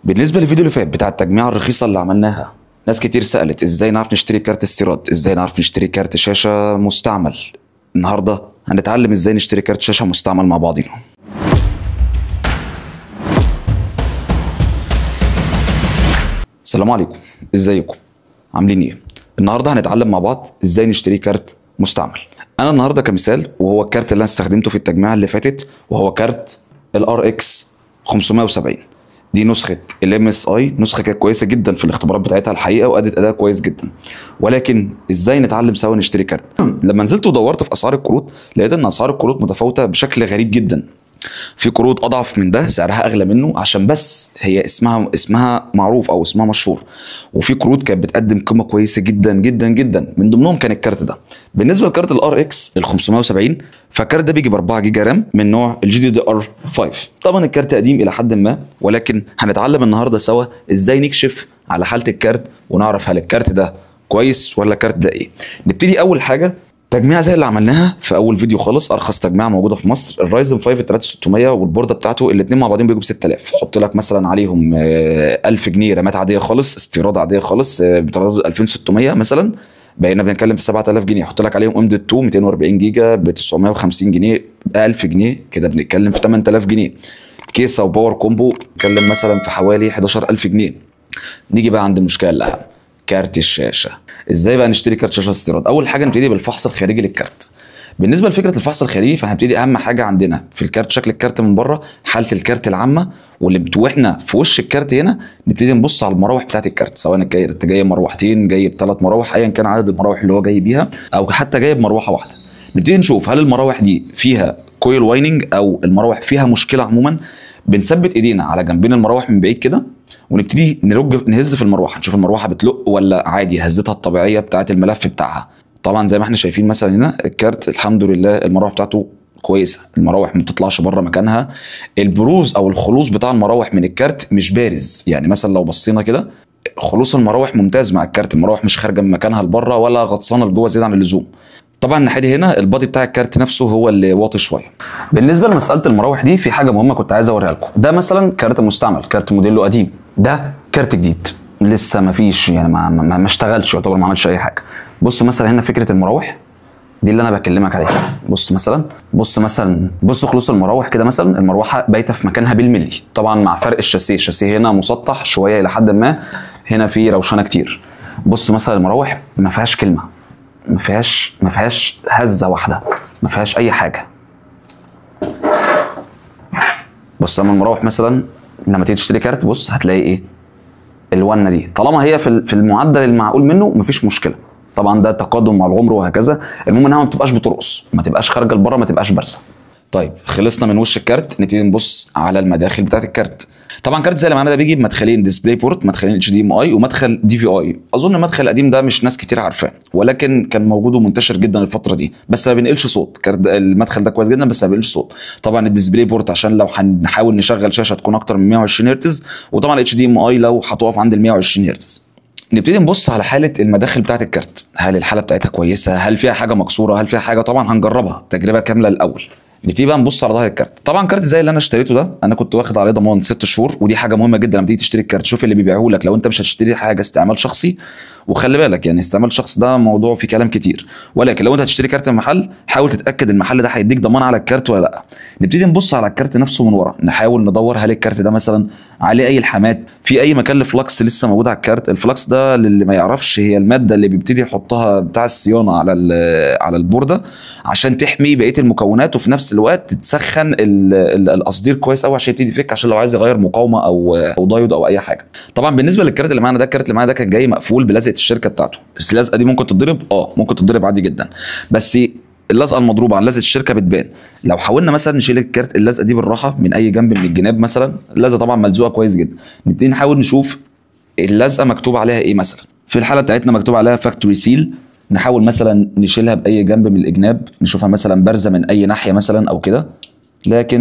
بالنسبة للفيديو اللي فات بتاع التجميعه الرخيصة اللي عملناها، ناس كتير سالت ازاي نعرف نشتري كارت استيراد، ازاي نعرف نشتري كارت شاشة مستعمل. النهارده هنتعلم ازاي نشتري كارت شاشة مستعمل مع بعضينا. السلام عليكم، ازيكم عاملين ايه؟ النهارده هنتعلم مع بعض ازاي نشتري كارت مستعمل. انا النهارده كمثال، وهو الكارت اللي انا استخدمته في التجميعه اللي فاتت، وهو كارت ال RX 570. دي نسخه ال MSI، نسخه كانت كويسة جدا في الاختبارات بتاعتها الحقيقة، وادت اداء كويس جدا. ولكن ازاي نتعلم سوا نشتري كارت؟ لما نزلت ودورت في اسعار الكروت، لقيت ان اسعار الكروت متفاوتة بشكل غريب جدا. في كروت اضعف من ده سعرها اغلى منه عشان بس هي اسمها معروف او اسمها مشهور، وفي كروت كانت بتقدم قيمة كويسة جدا جدا جدا، من ضمنهم كان الكارت ده. بالنسبة لكارت ال RX ال 570، فالكارت ده بيجي ب 4 جيجا RAM من نوع ال GDDR 5. طبعا الكارت قديم الى حد ما، ولكن هنتعلم النهارده سوا ازاي نكشف على حاله الكارت ونعرف هل الكارت ده كويس ولا الكارت ده ايه. نبتدي اول حاجة تجميع زي اللي عملناها في اول فيديو خالص، ارخص تجميعه موجودة في مصر، ال Ryzen 5 3600 والبورده بتاعته، الاثنين مع بعضهم بيجوا ب 6000. حط لك مثلا عليهم 1000 جنيه رامات عادية خالص، استيراد عادية خالص، بتردد 2600 مثلا، بقينا بنتكلم في 7000 جنيه. حط لك عليهم M dot 2 240 جيجا ب 950 جنيه، 1000 جنيه، كده بنتكلم في 8000 جنيه. كيسه و power combo بنتكلم مثلا في حوالي 11000 جنيه. نيجي بقى عند المشكلة الاهم، كارت الشاشة. ازاي بقى نشتري كارت شاشة استيراد؟ اول حاجة نبتدي بالفحص الخارجي للكارت. بالنسبة لفكرة الفحص الخارجي، فهنبتدي اهم حاجة عندنا في الكارت شكل الكارت من بره، حاله الكارت العامة، واللي واحنا في وش الكارت هنا نبتدي نبص على المراوح بتاعه الكارت، سواء الكارت جاي مروحتين، جاي بثلاث مراوح، ايا كان عدد المراوح اللي هو جاي بيها، او حتى جايب مروحة واحدة. نبتدي نشوف هل المراوح دي فيها coil whining او المراوح فيها مشكلة عموما. بنثبت ايدينا على جنبين المراوح من بعيد كده، ونبتدي نرج نهز في المروحة، نشوف المروحة بتلق ولا عادي هزتها الطبيعية بتاعه الملف بتاعها. طبعا زي ما احنا شايفين مثلا هنا الكارت الحمد لله المراوح بتاعته كويسة، المراوح ما بتطلعش بره مكانها، البروز او الخلوص بتاع المراوح من الكارت مش بارز. يعني مثلا لو بصينا كده خلوص المراوح ممتاز مع الكارت، المراوح مش خارجه من مكانها لبره ولا غطسانه لجوه زيادة عن اللزوم. طبعا الناحية دي هنا ال body بتاع الكارت نفسه هو اللي واطي شوية. بالنسبة لمسالة المراوح دي، في حاجة مهمة كنت عايز اوريها لكم. ده مثلا كارت مستعمل، كارت موديله قديم، ده كارت جديد لسه ما فيش، يعني ما اشتغلش، يعتبر ما عملش اي حاجة. بص مثلا هنا فكرة المراوح دي اللي انا بكلمك عليها. بص مثلا، بص مثلا، بص خلوص المراوح كده مثلا، المروحة بايته في مكانها بالملي، طبعا مع فرق الشاسيه، الشاسيه هنا مسطح شوية الى حد ما، هنا في روشنه كتير. بص مثلا المراوح ما فيهاش كلمة، ما فيهاش هزه واحدة، ما فيهاش اي حاجة. بص اما المراوح مثلا لما تيجي تشتري كارت، بص هتلاقي ايه الونه دي، طالما هي في المعدل المعقول منه مفيش مشكلة. طبعا ده تقادم مع العمر وهكذا، المهم انها ما تبقاش بترقص، ما تبقاش خارجه لبره، ما تبقاش بارزة. طيب خلصنا من وش الكارت، نبتدي نبص على المداخل بتاعت الكارت. طبعا كارت زي اللي معانا ده بيجي بمدخلين DisplayPort، مدخلين HDMI ومدخل DVI. اظن المدخل القديم ده مش ناس كتير عارفاه، ولكن كان موجود ومنتشر جدا الفترة دي، بس ما بينقلش صوت. كارت المدخل ده كويس جدا بس ما بينقلش صوت. طبعا ال DisplayPort عشان لو هنحاول نشغل شاشة تكون اكتر من 120 هرتز، وطبعا HDMI لو هتقف عند ال 120 هرتز. نبتدي نبص على حاله المداخل بتاعت الكارت، هل الحالة بتاعتها كويسة، هل فيها حاجة مكسورة، هل فيها حاجة؟ طبعا هنجربها تجربه كاملة الاول. نبتدي بقى نبص على ظهر الكارت. طبعا كارت زي اللي انا اشتريته ده، انا كنت واخد عليه ضمان 6 شهور، ودي حاجة مهمة جدا لما تيجي تشتري الكارت، شوف اللي بيبيعه لك. لو انت مش هتشتري حاجة استعمال شخصي، وخلي بالك يعني استعمال شخص ده موضوع فيه كلام كتير، ولكن لو انت هتشتري كارت من محل، حاول تتاكد المحل ده هيديك ضمان على الكارت ولا لا. نبتدي نبص على الكارت نفسه من ورا، نحاول ندور هل الكارت ده مثلا عليه اي لحامات، في اي مكان ل flux لسه موجود على الكارت. ال flux ده للي ما يعرفش هي المادة اللي بيبتدي يحطها بتاع الصيانة على البورده عشان تحمي بقية المكونات، وفي نفس الوقت تسخن القصدير كويس قوي عشان يبتدي يفك، عشان لو عايز يغير مقاومة او دايود او اي حاجة. طبعا بالنسبة للكارت اللي معانا ده، الكارت اللي معانا ده كان جاي مقفول بلزقه الشركة بتاعته. اللزقه دي ممكن تتضرب، ممكن تتضرب عادي جدا، بس اللزقه المضروبه عن لزقه الشركة بتبان. لو حاولنا مثلا نشيل الكارت اللزقه دي بالراحة من اي جنب من الجناب مثلا، اللزقه طبعا ملزوقه كويس جدا، نبتدي نحاول نشوف اللزقه مكتوب عليها ايه. مثلا في الحالة بتاعتنا مكتوب عليها factory seal، نحاول مثلا نشيلها باي جنب من الجناب، نشوفها مثلا بارزة من اي ناحية مثلا او كده، لكن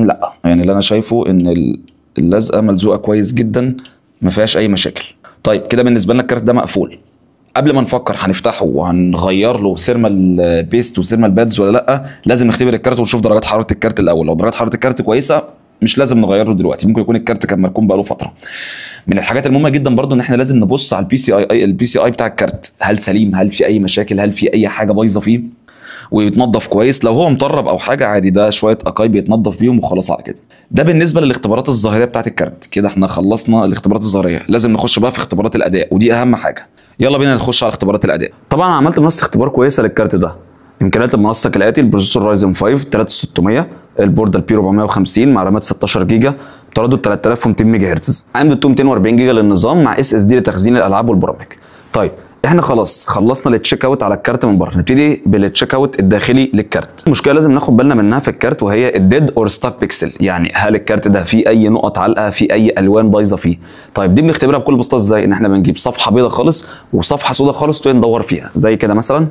لا، يعني اللي انا شايفه ان اللزقه ملزوقه كويس جدا، ما فيهاش اي مشاكل. طيب كده بالنسبة لنا الكارت ده مقفول. قبل ما نفكر هنفتحه وهنغير له thermal paste و thermal pads ولا لا، لازم نختبر الكارت ونشوف درجات حرارة الكارت الاول. لو درجات حرارة الكارت كويسة مش لازم نغيره دلوقتي، ممكن يكون الكارت كان مركون بقاله فترة. من الحاجات المهمة جدا برضو ان احنا لازم نبص على ال PCI بتاع الكارت، هل سليم؟ هل في اي مشاكل؟ هل في اي حاجة بايظة فيه؟ ويتنظف كويس. لو هو مطرب او حاجة عادي، ده شوية اقايب يتنظف بيهم وخلاص على كده. ده بالنسبة للاختبارات الظاهرية بتاعت الكارت. كده احنا خلصنا الاختبارات الظاهرية، لازم نخش بقى في اختبارات الاداء، ودي اهم حاجة. يلا بينا نخش على اختبارات الاداء. طبعا عملت منصة اختبار كويسة للكارت ده. امكانيات المنصة كالاتي: ال processor Ryzen 5 3600، البورده ال B 450 مع رامات 16 جيجا، تردد 3200 ميجا هرتز، M dot 240 جيجا للنظام مع SSD لتخزين الالعاب والبرامج. طيب احنا خلاص خلصنا ال check out على الكارت من بره، نبتدي بال check out الداخلي للكارت. المشكلة لازم ناخد بالنا منها في الكارت وهي ال dead or stuck pixel، يعني هل الكارت ده فيه اي نقط علقه، فيه اي الوان بايظة فيه. طيب دي بنختبرها بكل بساطة ازاي؟ ان احنا بنجيب صفحة بيضة خالص وصفحه سوداء خالص وندور فيها، زي كده مثلا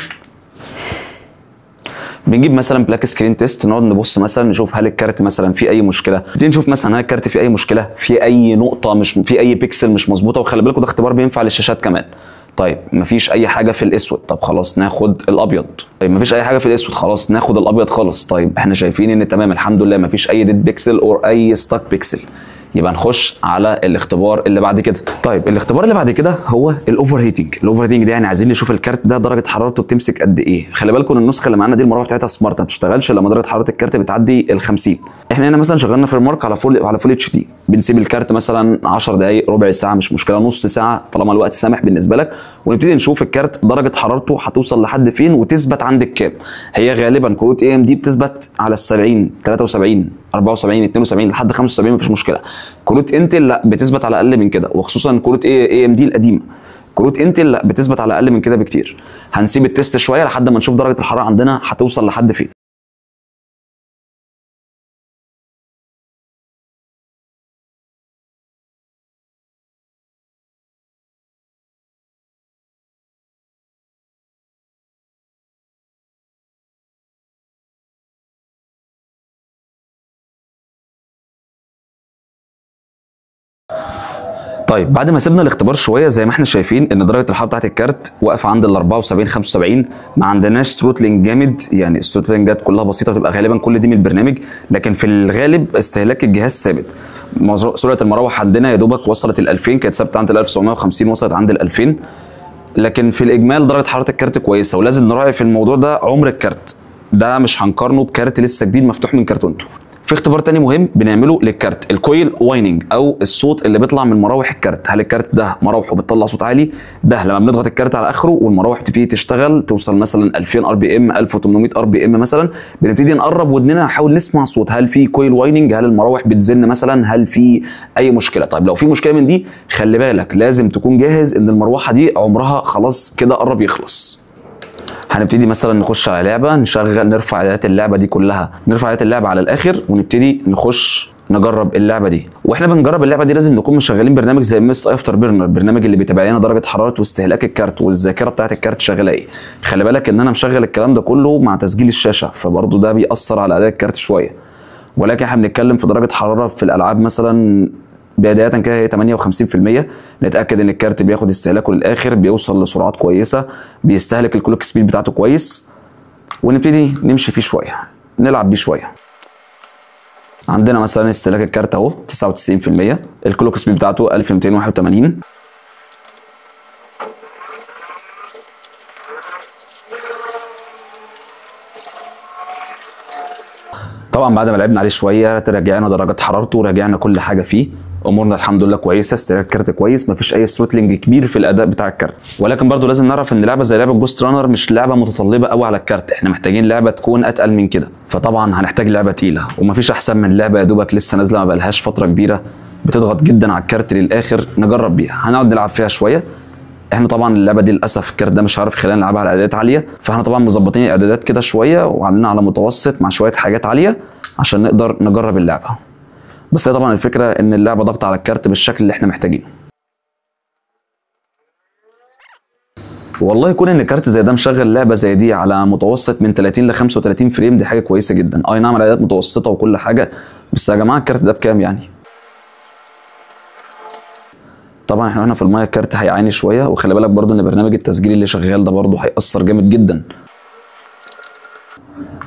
بنجيب مثلا black screen test، نقعد نبص مثلا نشوف هل الكارت مثلا فيه اي مشكلة. نبتدي نشوف مثلا هل الكارت فيه اي مشكلة، فيه اي نقطة مش في اي بيكسل مش مظبوطة. وخلي بالكم ده اختبار بينفع للشاشات كمان. طيب مفيش اي حاجة في الاسود، طب خلاص ناخد الابيض. طيب مفيش اي حاجة في الاسود، خلاص ناخد الابيض خالص. طيب احنا شايفين ان تمام الحمد لله مفيش اي dead pixel او اي stuck pixel، يبقى نخش على الاختبار اللي بعد كده. طيب الاختبار اللي بعد كده هو ال overheating. ال overheating ده يعني عايزين نشوف الكارت ده درجه حرارته بتمسك قد ايه. خلي بالكم النسخة اللي معانا دي المراوح بتاعتها smart، ما بتشتغلش لما درجه حرارة الكارت بتعدي ال 50. احنا هنا مثلا شغلنا FurMark على full HD، بنسيب الكارت مثلا 10 دقائق، ربع ساعة، مش مشكلة، نص ساعة طالما الوقت سامح بالنسبة لك، ونبتدي نشوف الكارت درجه حرارته هتوصل لحد فين وتثبت عند الكام. هي غالبا كروت AMD بتثبت على ال 70، 73، 74، 72 لحد 75 مفيش مشكلة. كروت Intel لا بتثبت على اقل من كده، وخصوصا كروت AMD القديمة. كروت Intel لا بتثبت على اقل من كده بكتير. هنسيب ال test شوية لحد ما نشوف درجه الحرارة عندنا هتوصل لحد فين. طيب بعد ما سيبنا الاختبار شوية زي ما احنا شايفين ان درجه الحرارة بتاعت الكارت واقفة عند ال 74 75، ما عندناش throttling جامد، يعني ال throttling ات كلها بسيطة، بتبقى غالبا كل دي من البرنامج، لكن في الغالب استهلاك الجهاز ثابت. سرعة المراوح عندنا يا دوبك وصلت ال 2000، كانت ثابتة عند ال 1950 وصلت عند ال 2000، لكن في الاجمال درجه حرارة الكارت كويسة. ولازم نراعي في الموضوع ده عمر الكارت ده، مش هنقارنه بكارت لسه جديد مفتوح من كرتونته. في اختبار تاني مهم بنعمله للكارت، ال coil whining او الصوت اللي بيطلع من مراوح الكارت. هل الكارت ده مراوحه بتطلع صوت عالي؟ ده لما بنضغط الكارت على اخره والمراوح بتبتدي تشتغل، توصل مثلا 2000 RPM، 1800 RPM مثلا، بنبتدي نقرب ودننا نحاول نسمع صوت. هل في coil whining؟ هل المراوح بتزن مثلا؟ هل في اي مشكلة؟ طيب لو في مشكلة من دي خلي بالك لازم تكون جاهز ان المروحة دي عمرها خلاص كده قرب يخلص. هنبتدي مثلا نخش على لعبه، نشغل نرفع اعدادات اللعبة دي كلها، نرفع اعدادات اللعبة على الاخر ونبتدي نخش نجرب اللعبة دي. واحنا بنجرب اللعبة دي لازم نكون مشغلين برنامج زي MSI Afterburner، البرنامج اللي بيتابع لنا درجه حرارة واستهلاك الكارت والذاكرة بتاعه الكارت شغالة ايه. خلي بالك ان انا مشغل الكلام ده كله مع تسجيل الشاشة، فبرضه ده بيأثر على اداء الكارت شوية. ولكن احنا بنتكلم في درجه حرارة في الالعاب مثلا بداية كده هي 58%. نتأكد ان الكارت بياخد استهلاكه للاخر، بيوصل لسرعات كويسة، بيستهلك ال clock speed بتاعته كويس، ونبتدي نمشي فيه شوية، نلعب بيه شوية. عندنا مثلا استهلاك الكارت اهو 99%، ال clock speed بتاعته 1281. طبعا بعد ما لعبنا عليه شوية تراجعنا درجات حرارته وراجعنا كل حاجة فيه، امورنا الحمد لله كويسة، استهلاك الكارت كويس، مفيش اي throttling كبير في الاداء بتاع الكارت. ولكن برضو لازم نعرف ان لعبه زي لعبه Ghostrunner مش لعبه متطلبه قوي على الكارت، احنا محتاجين لعبه تكون اتقل من كده، فطبعا هنحتاج لعبه تقيلة، ومفيش احسن من لعبه يا دوبك لسه نازله ما بقالهاش فترة كبيرة، بتضغط جدا على الكارت للاخر، نجرب بيها، هنقعد نلعب فيها شوية. احنا طبعا اللعبة دي للاسف الكارت ده مش عارف يخلينا نلعبها على اعدادات عالية، فاحنا طبعا مظبطين الاعدادات كده شوية وعاملينها على متوسط مع شوية حاجات عالية عشان نقدر نجرب اللعبة. بس هي طبعا الفكرة ان اللعبة ضغط على الكارت بالشكل اللي احنا محتاجينه. والله يكون ان كارت زي ده مشغل لعبه زي دي على متوسط من 30 ل 35 frame دي حاجة كويسة جدا. اي نعم الاعدادات متوسطه وكل حاجة، بس يا جماعة الكارت ده بكام يعني؟ طبعا احنا هنا في المايه الكارت هيعاني شوية، وخلي بالك برضو ان برنامج التسجيل اللي شغال ده برضو هيأثر جامد جدا.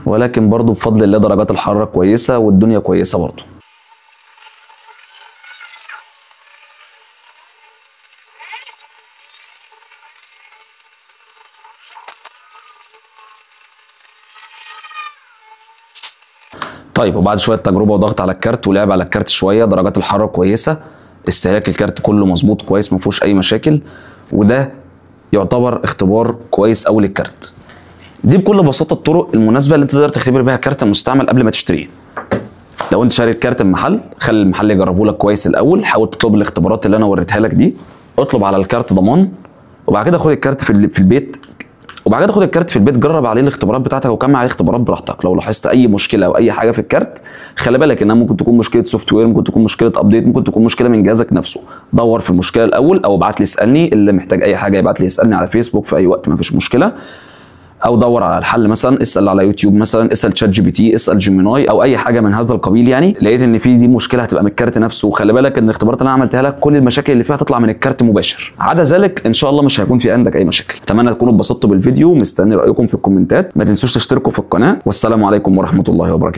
ولكن برضو بفضل الله درجات الحرارة كويسة والدنيا كويسة برضو. طيب وبعد شوية تجربه وضغط على الكارت ولعب على الكارت شوية، درجات الحرارة كويسة، استهلاك الكارت كله مظبوط كويس، ما فيهوش اي مشاكل، وده يعتبر اختبار كويس قوي للكارت. دي بكل بساطة الطرق المناسبة اللي انت تقدر تختبر بيها كارت مستعمل قبل ما تشتريه. لو انت شاري الكارت من محل، خلي المحل يجربه لك كويس الاول، حاول تطلب الاختبارات اللي انا وريتها لك دي، اطلب على الكارت ضمان، وبعد كده خد الكارت في البيت، وبعد كده خد الكارت في البيت جرب عليه الاختبارات بتاعتك وكمل عليه اختبارات براحتك. لو لاحظت اي مشكلة او اي حاجة في الكارت، خلي بالك انها ممكن تكون مشكلة software، ممكن تكون مشكلة update، ممكن تكون مشكلة من جهازك نفسه. دور في المشكلة الاول، او ابعت لي اسالني، اللي محتاج اي حاجة يبعت لي يسالني على فيسبوك في اي وقت، مفيش مشكلة. او دور على الحل مثلا، اسال على يوتيوب مثلا، اسال ChatGPT، اسال Gemini، او اي حاجة من هذا القبيل. يعني لقيت ان في دي مشكلة هتبقى من الكارت نفسه، وخلي بالك ان الاختبارات اللي انا عملتها لك كل المشاكل اللي فيها هتطلع من الكارت مباشر. عدا ذلك ان شاء الله مش هيكون في عندك اي مشاكل. اتمنى تكونوا اتبسطتوا بالفيديو، مستني رايكم في الكومنتات، ما تنسوش تشتركوا في القناة، والسلام عليكم ورحمة الله وبركاته.